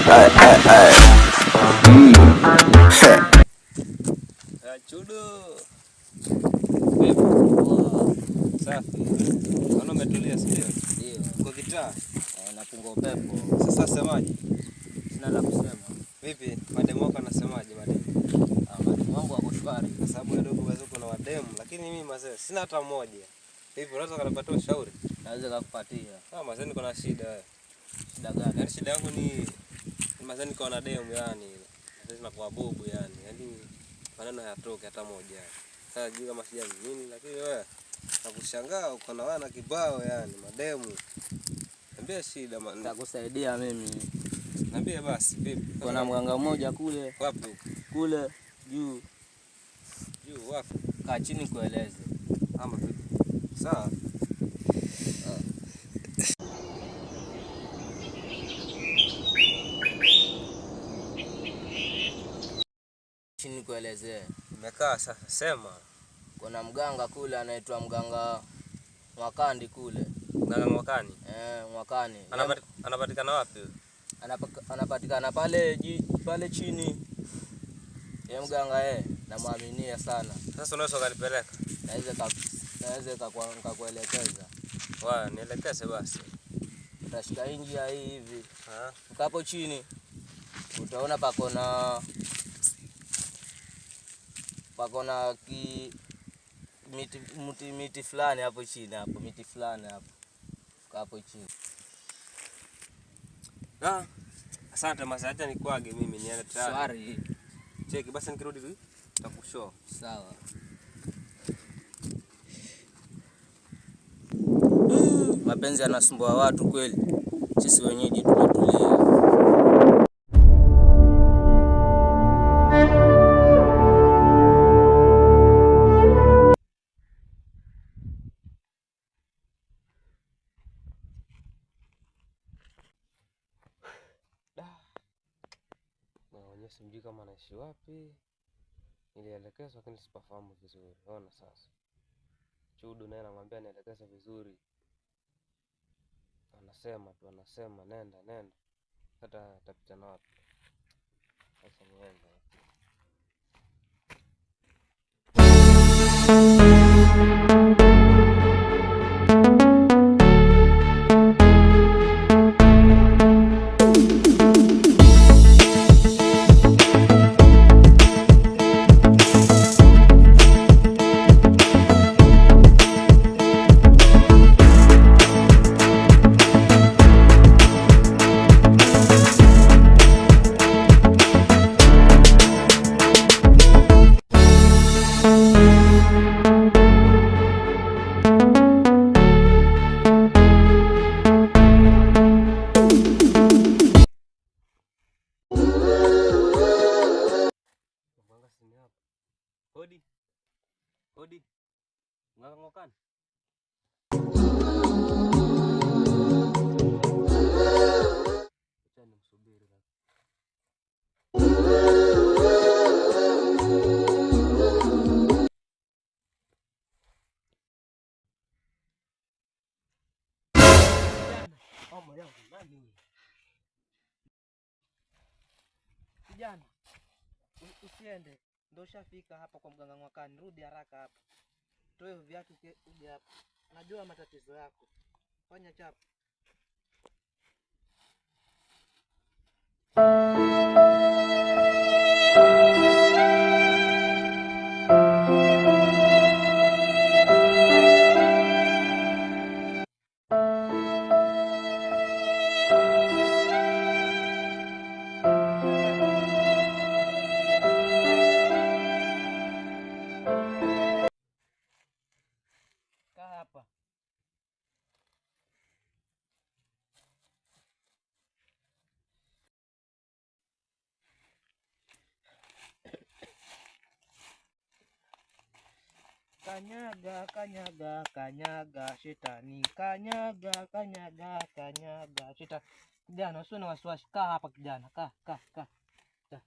Ay, ay, ay. Chudo. Vipi? Safi. Naona umetulia, si ndio? Ndio. Uko kitaa? Eh, napunga upepo. Sasa semaje? Sina la kusema. Vipi? Mademu wako anasemaje mademu? Ah, mademu wangu wako shwari. Kwa sababu wewe dogo wazo kuna mademu, lakini mimi mazee sina hata mmoja. Vipi, unaweza kunipatia ushauri? Naweza kukupatia. Ah, mazee niko na shida wewe. Shida gani? Yaani shida yangu ni mazee niko na demu yani. Mazee nakuwa bubu yani. Yaani maneno hayatoki hata moja. Sasa sijui kama shida ni nini, lakini wewe nakushangaa uko na wana kibao yani mademu. Niambie shida man. Nitakusaidia mimi. Niambie basi vipi? Kuna mganga mmoja kule. Wapi huko? Kule juu. Juu wapi? Kaa chini kueleze. Ama vipi? Sawa. Chini kuelezee. Nimekaa sasa, sema. Kuna mganga kule anaitwa mganga Mwakandi kule. Mganga Mwakani? Eh, Mwakani. Anapatikana wapi? Anapatikana pale pale chini. Ye mganga namwaminia sana. Sasa unaweza ukanipeleka? Naweza nikakuelekeza. Wa, nielekeze basi. Utashika hii njia hii hivi. Ha? Ukapo chini utaona pako na miti fulani hapo chini hapo, miti fulani hapo. Hapo chini. Ah, asante masa, acha nikwage mimi niende tayari. Swari. Cheki basi nikirudi tu nitakushow. Sawa. Mapenzi yanasumbua watu kweli. Sisi wenyeji tumetulia. Na sijui kama anaishi wapi. Nilielekezwa lakini sipafahamu vizuri. Ona sasa. Chudu naye anamwambia nielekeze vizuri. Anasema tu, anasema nenda nenda. Hata atapita na wapi? Sasa niende. Hodi. Hodi. Mganga Mwakani. Acha nimsubiri labda. Mama yangu nani? Kijana, usiende. Ndio ushafika hapa kwa mganga Mwakani. Rudi haraka hapa. Toe viatu uje hapa. Najua matatizo yako. Fanya chapa. Kaa hapa. Kanyaga, kanyaga, kanyaga, shetani. Kanyaga, kanyaga, kanyaga, shetani. Kijana, usiwe na wasiwasi. Kaa hapa kijana. Kaa, kaa, kaa. Kaa.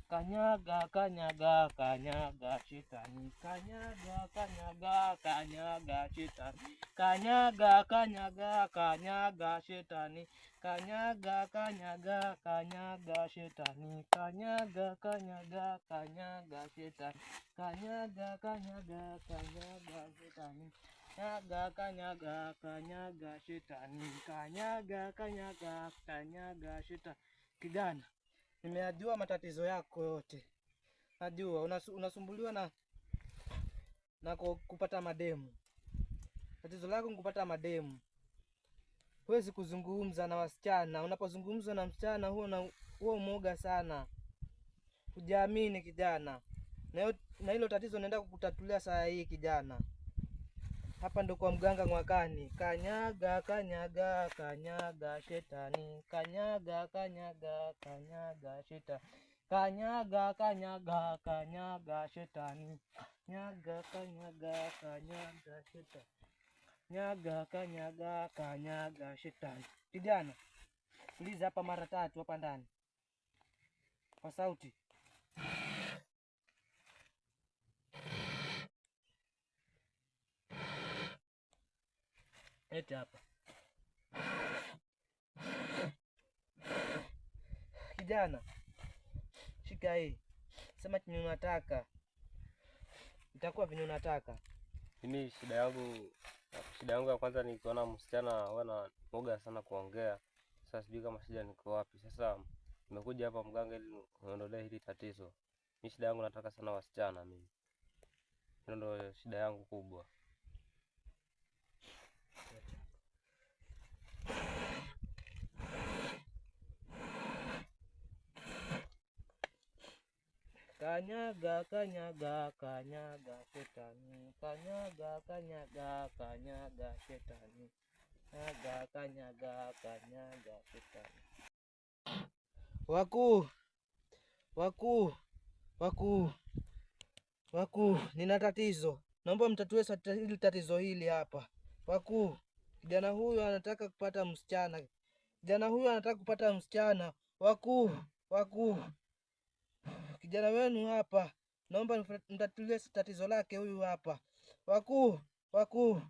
Kanyaga kanyaga kanyaga shetani, kanyaga kanyaga kanyaga shetani, kanyaga kanyaga kanyaga shetani, kanyaga kanyaga kanyaga shetani, kanyaga kanyaga kanyaga shetani, kanyaga kanyaga kanyaga shetani, kanyaga kanyaga kanyaga shetani, kanyaga kanyaga kanyaga shetani. Kijana, nimeyajua matatizo yako yote. Najua unasumbuliwa na kupata mademu. Tatizo lako ni kupata mademu. Huwezi kuzungumza na wasichana. Unapozungumza na msichana huwa mwoga sana. Hujiamini kijana. Na hilo tatizo naenda kukutatulia saa hii kijana. Hapa ndo kwa mganga Mwakani. Kanyaga kanyaga kanyaga shetani, kanyaga kanyaga kanyaga shetani, kanyaga kanyaga kanyaga shetani, kanyaga kanyaga kanyaga shetani, kanyaga kanyaga kanyaga shetani. Kijana, tuliza hapa mara tatu hapa ndani kwa sauti. Lete hapa. Kijana, shika hii. Sema chenye unataka. Itakuwa venye unataka. Mimi shida yangu ya kwanza ni kuona msichana wana mwoga sana kuongea. Sasa sijui kama shida niko wapi. Sasa nimekuja hapa mganga ili niondolee hili tatizo. Mimi shida yangu nataka sana wasichana mimi. Hilo ndio shida yangu kubwa. Kanyaga kanyaga kanyaga shetani, kanyaga kanyaga kanyaga shetani, kanyaga kanyaga kanyaga shetani. Wakuu, wakuu, wakuu, wakuu, nina tatizo. Naomba mtatue hili tatizo hili hapa. Wakuu, kijana huyu anataka kupata msichana. Kijana huyu anataka kupata msichana. Wakuu, wakuu, kijana wenu hapa, naomba mtatulie tatizo lake huyu hapa. Wakuu, wakuu.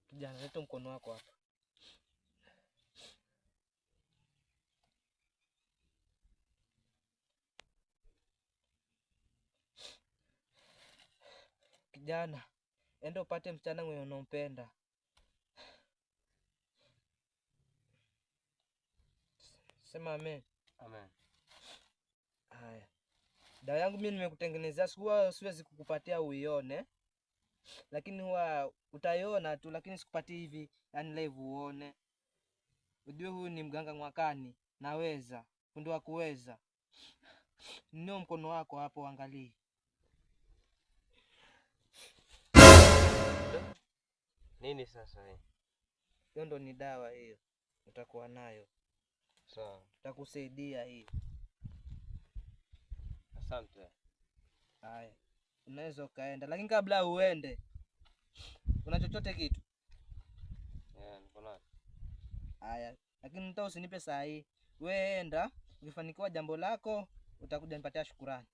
Kijana, leta mkono wako hapa. Kijana, enda upate msichana mwenye unampenda. Sema amen. Amen. Haya. Dawa yangu mimi nimekutengenezea, huwa siwezi kukupatia uione. Lakini huwa utaiona tu, lakini sikupatii hivi, yani live uone. Ujue huyu ni mganga Mwakani, naweza, fundi wa kuweza. Nio mkono wako hapo angalie. Nini sasa hii? Hiyo ndo ni dawa hiyo. Utakuwa nayo. Sawa. Itakusaidia hii. Asante. Haya. Unaweza ukaenda, lakini kabla uende, una chochote kitu? Niko nacho. Haya, lakini mta usinipe saa hii. Wewe enda, ukifanikiwa jambo lako utakuja nipatia shukurani.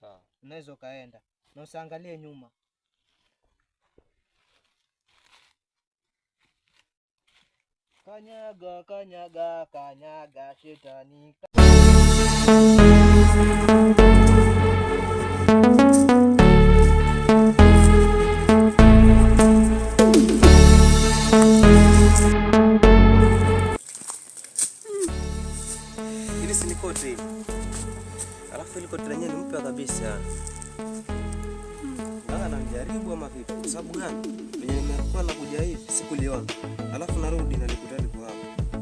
Sawa. Unaweza ukaenda na usiangalie nyuma. Kanyaga kanyaga kanyaga shetani. Hili si ni koti. Alafu ile koti lenyewe ni mpya kabisa. Mganga ananijaribu ama vipi? Kwa sababu gani? Venye nimekuwa nakuja hivi sikuliona. Alafu narudi na nikuta liko hapa.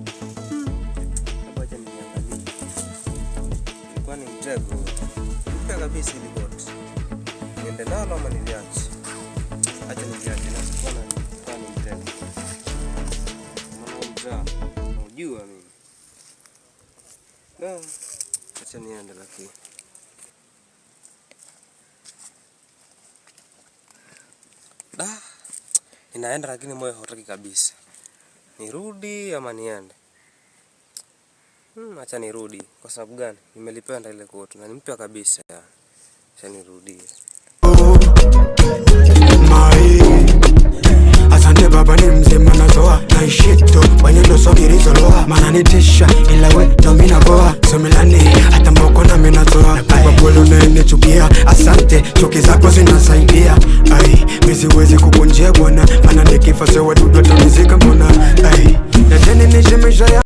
Hebu acha niangalie. Ilikuwa ni mtego. Mpya kabisa ile koti. Niende nalo ama niliache? Acha niliache na sikuwa na ilikuwa ni mtego. Maana huu mtaa naujua mimi. Acha niende lakini. Da. Ninaenda lakini moyo hautaki kabisa. Nirudi ama niende? Acha nirudi. Kwa sababu gani? Nimelipenda ile koti na ni mpya kabisa. Acha nirudie. Mai, asante baba, ni mzima nazoa naishito wanyendo sogirizoloa mananitisha ila we ndo minagoa somilani hata mboko na minatoa nakupa pole unayenichukia asante chuki zako zinasaidia ai miziwezi kukunjia bwana maana nikifa se wadudu watanizika mbona ai najeni nishe maisha ya